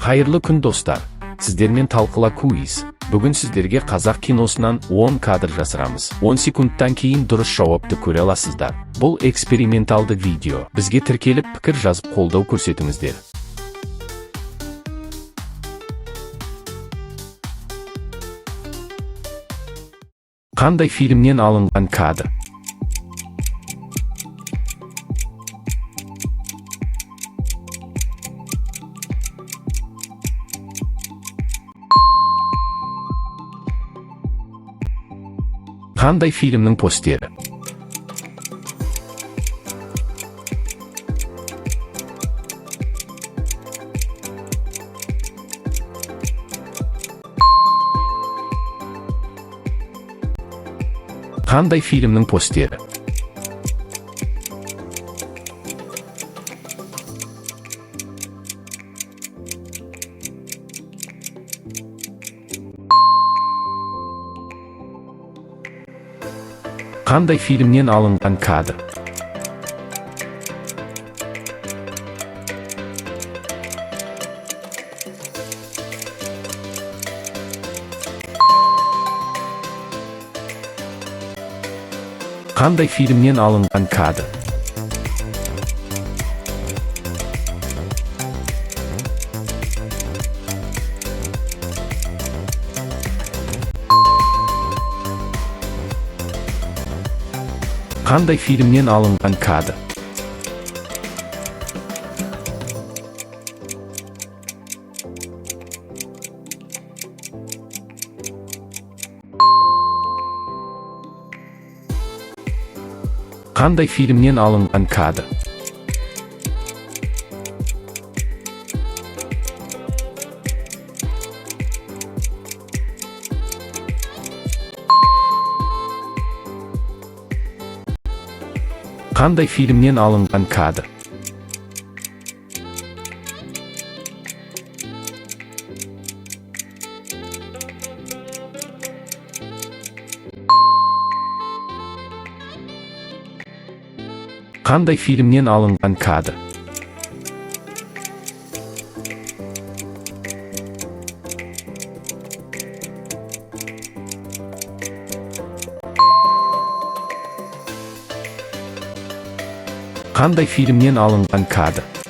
Қайырлы күн, достар! Сіздермен «Талқыла квиз». Бүгін сіздерге қазақ киносынан 10 кадр жасырамыз. 10 секундтан кейін дұрыс жауапты көре аласыздар. Бұл эксперименталды видео. Бізге тіркеліп, пікір жазып, қолдау көрсетіңіздер. Қандай фильмнен алынған кадр? Қандай фильмнің постері? Қандай фильмнің постері? Қандай фильмнен алынған кадр? Қандай фильмнен алынған кадр? Қандай фильмнен алынған кадр? Қандай фильмнен алынған кадр? Қандай фильмнен алынған кадр? Қандай фильмнен алынған кадр? Қандай фильмнен алынған кадр?